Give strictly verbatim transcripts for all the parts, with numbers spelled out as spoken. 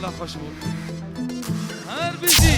La xweş bû. Her bijî.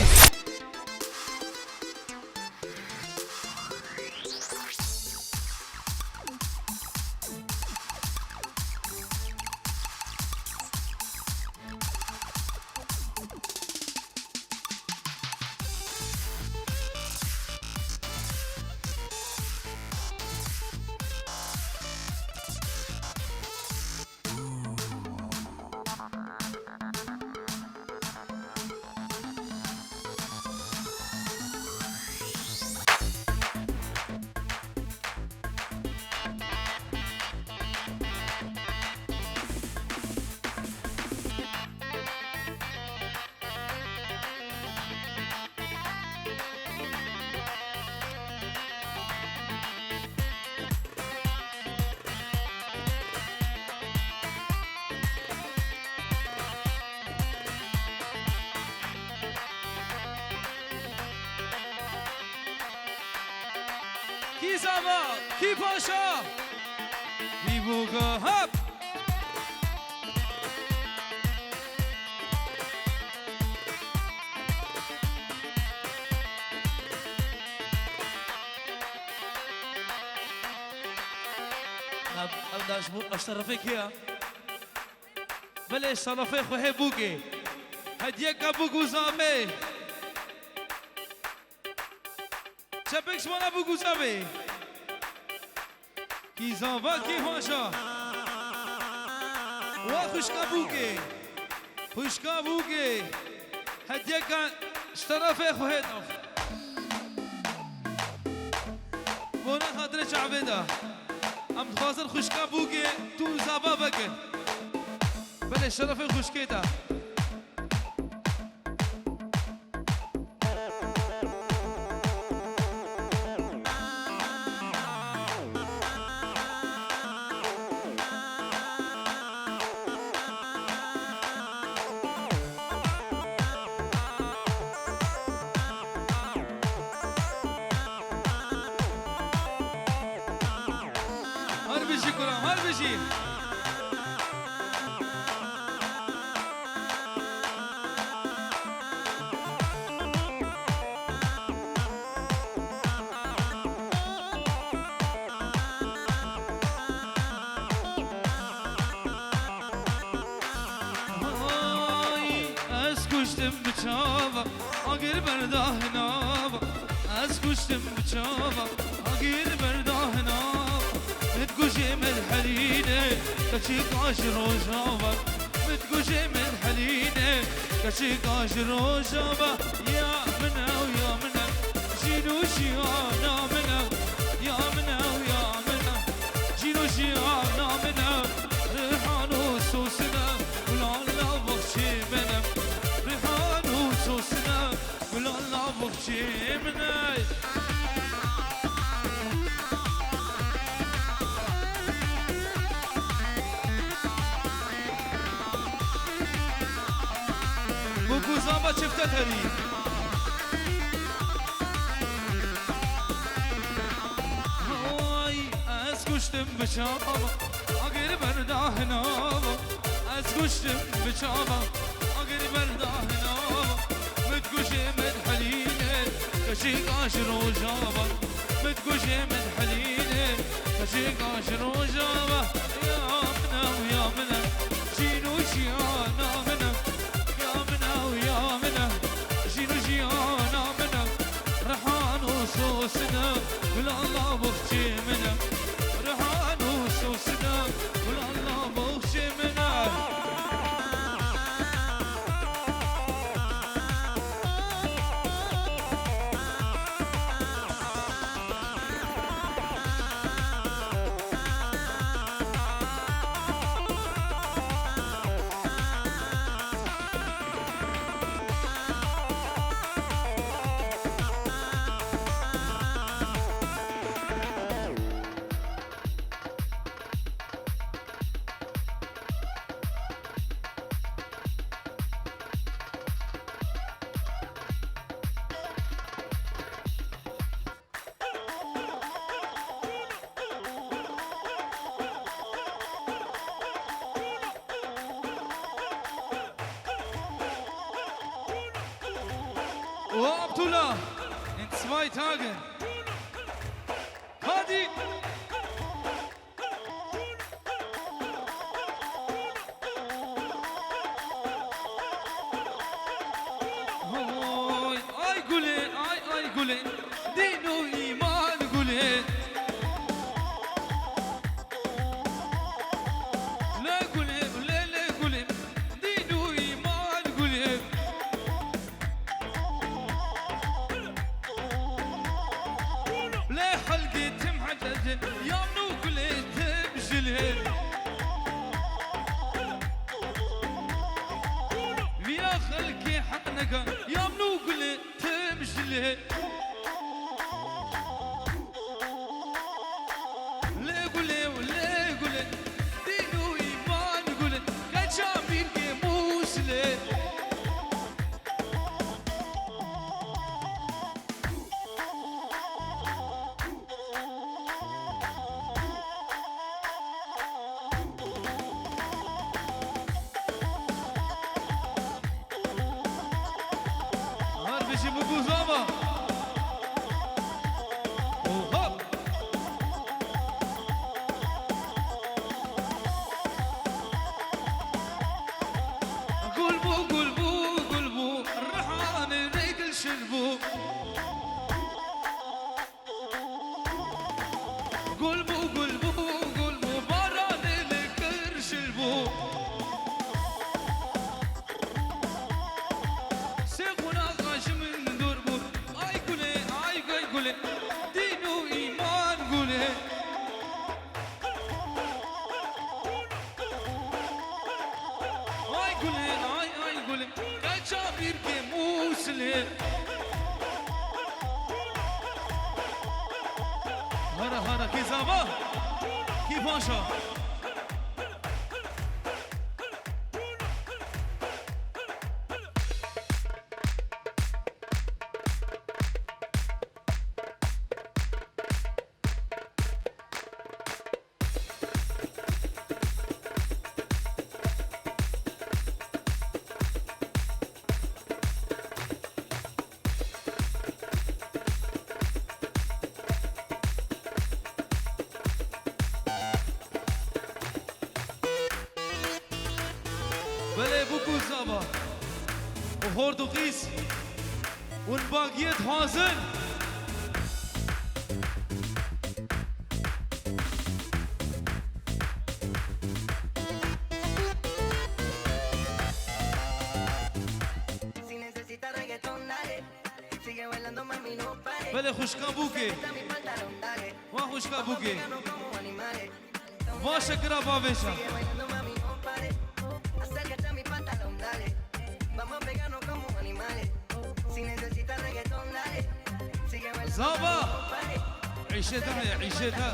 Kî zava, kî paşa? Kî boga hep? Ev, ev da ji bo eşterefê kê ya? Belê şerefê xwe hê bûkê. Hediyeka bûk û zavê. Çepik ji wana bûk û zavê. Kî zava, kî paşa. Wa xwişka bûkê. Xwişka bûkê. Hediyeka ji terefê xwe hê daf. Bona xatirê çavê de. Em dixwazin xwişka bûkê tu zava vekin. Belê şerefê xwişkê de. Her bijî kuram, her bijî. Hay, ez kuştim bi çava, agir berda hinava. Ez kuştim bi çava, agir berda hinava. Min gujê min helîne, keçika ji rojava. Min gujê min helîne, keçika ji rojava. Ya min ew, ya min ew, jîn û jiyana min ew. Ya min ew, ya min ew, jîn û jiyana min ew. Rihan û sosine, gulala baxçê min e. Rihan û sosine, gulala baxçê min e. Bu kuzama çifte terî. Hay, ez kuştim bi çava, agir berda hinava. Ez kuştim bi çava, agir berda hinava. Min gujê min helîne, keçika ji rojava. Min gujê min helîne, keçika ji rojava. Ya min ew, ya min ew, jîn û jiyana min ew. Ya min ew, ya min ew, jîn û jiyana min ew. Rihan û sosine, gulala baxçê min e. Rihan û sosine, gulala baxçê min e. O Abdullah in zwei Tagen. Hadi. Oy, ay gulê, ay, ay gulê, dîn û îman gulê. Lê gulê, lê, lê gulê, dîn û îman gulê. Lê helkê tim hececin, yamnû gulê tim jilê. Vîra xelkê heq neka, yamnû gulê tim jilê. Lê gulê, lê gulê, dîn û îman gulê, keça mîrgê mûslê. Her bijî bû zava. Oha! Gul bû, gul bû, gul bû, rihanê rê gilşin bû. Gul bû, gul bû, gul bû, baranê lê kir şil bû. Sê qonaxa ji min dûr bû. Ay gulê, ay gay gulê, dîn û îman gulê. Ay gulê, ay, ay gulê, keça mîrgê mûslê. Hara, hara, kî zava, kî paşa. Belê bû ku zava û hord û qîz hûn bagiyê dixwazin. Belê xwişka bûkê. Wa xwişka bûkê. Va şekira bavêşa. Zava. Îşê te heye, îşê te.